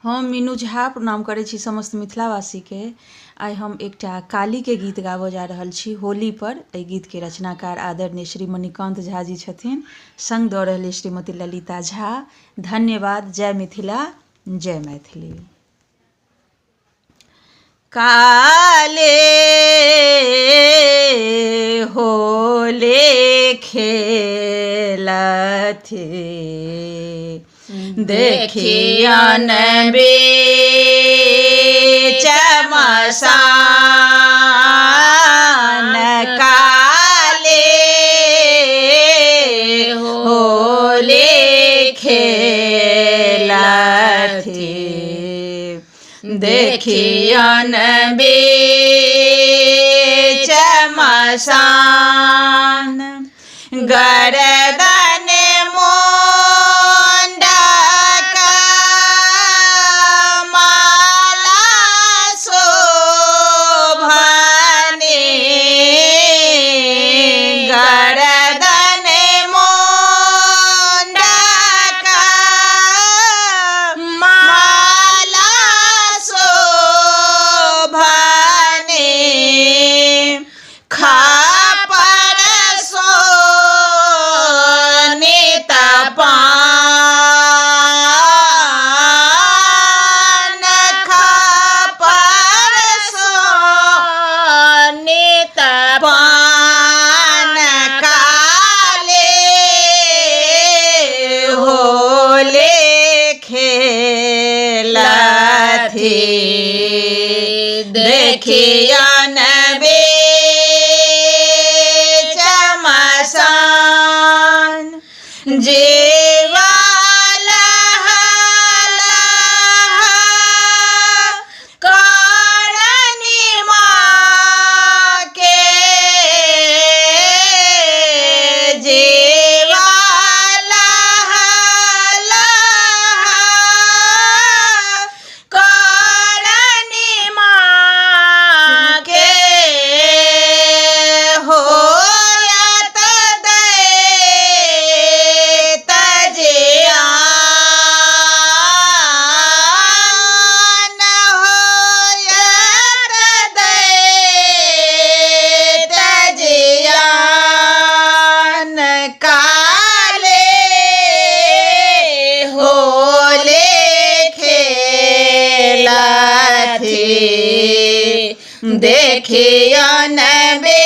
हम मीनू झा प्रणाम करै छी समस्त मिथिलावासीके। आइ हम एकटा कालीके गीत गाबऽ जा रहल छी होलीपर। एहि गीतके रचनाकार आदरणीय श्री मणिकान्त झा जी छथिन, सङ्ग दऽ रहली श्रीमती ललिता झा। धन्यवाद। जय मिथिला, जय मैथिली। काले होले खेलथि देखियन बीच मसान, काले होले खेलथि देखियन बीच मसान, गरदन मुंडक माला शोभने, गरदन मुंडक माला शोभने, खापर सोने पान, खापर सोने पान, काले होले खेलथि देखियन बीच मसान, जीवल करनी माँ के, जीवल करनी माँ के, होयत दैत जियान, होयत दैत जियान, काले होले खेलथि देखियन बे